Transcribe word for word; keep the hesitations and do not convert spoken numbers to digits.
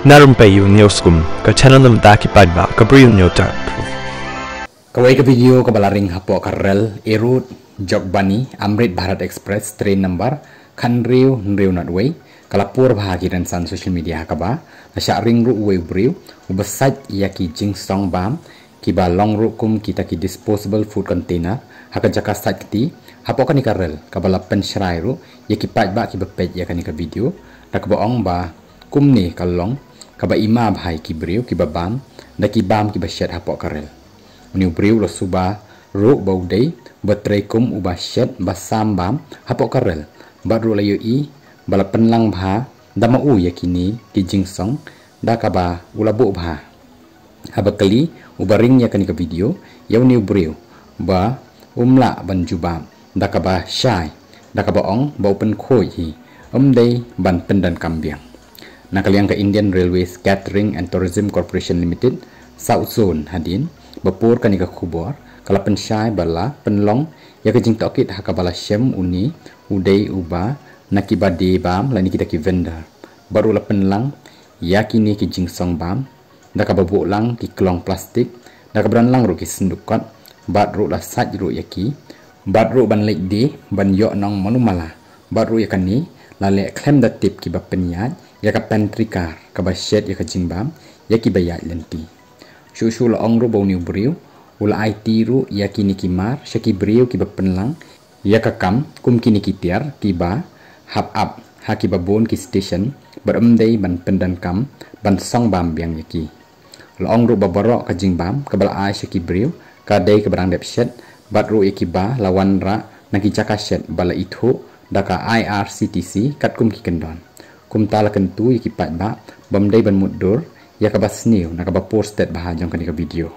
Na rympei ïa u Newskum, ka channel na bynta ki paidbah ka Bri u Newtype. Kawei ka video kaba la ring hapoh ka rel Erode Jogbani Amrit Bharat Express train number khathynriew hynriew nod wei ka la pur bha ha ki rynsan social media ha kaba la shah ring ruh uwei u briew uba sait ïa ki jingsong bam kiba long ruh kum kita ki disposable food container ha ka jaka sait kti hapoh kane ka rel kaba la pynshrai ruh ïa ki paidbah kiba peit ïa kane ka video da kaba ong ba kumne ka long kaba ima bha ïa ki briew kiba bam da ki bam kiba shet hapoh ka rel. Une u briew u la suba ruh ba u dei uba trei kum uba shet ba sam bam hapoh ka rel bad ruh la ïohi ba la pynlang bha da ma u ïa kine ki jingsong da kaba u la buh bha. Haba kylli uba ring ïa kane ka video ïa une u briew ba um lah ban jubab da kaba shai da kaba ong ba u pynkhuid hi, um dei ban pyndonkam biang. Na ka liang ka Indian Railways Catering and Tourism Corporation Limited, South Zone hadien ba pur kane ka khubor ka la pynshai ba la pynlong ïa ka jingtohkit ha kaba la shem une u dei uba na kiba die bam lane kita ki vendor bad ruh la pynlang ïa kine ki jingsong bam da kaba buh lang ki klong plastik da kaba don lang ruh ki synduk kot bad ruh la sait ruh ïa ki bad ruh ban leit die ban ïoh nong mano mala bad ruh ïa kane la leh khlem da tip kiba pynïaid ïa ka pantry car kaba shet ïa ka jingbam ïa kiba ïaid lynti. Shuh shuh la ong ruh ba une u briew u la aiti ruh ïa kine ki mar sha ki briew kiba pynlang ïa ka kam kum kine ki tiar kiba hap ap ha kiba bun ki station bad um dei ban pyndonkam ban song bam biang ïa ki. La ong ruh ba baroh ka jingbam kaba la ai sha ki briew ka dei kaba dang dep shet bad ruh ïa kiba la wanrah na ki jaka shet ba la ithuh da ka I R C T C katkum ki kyndon. Kumta la kyntu ïa ki paidbah bym dei ban mutdur ïa kaba sniew na kaba pur stet bha jong kane ka video.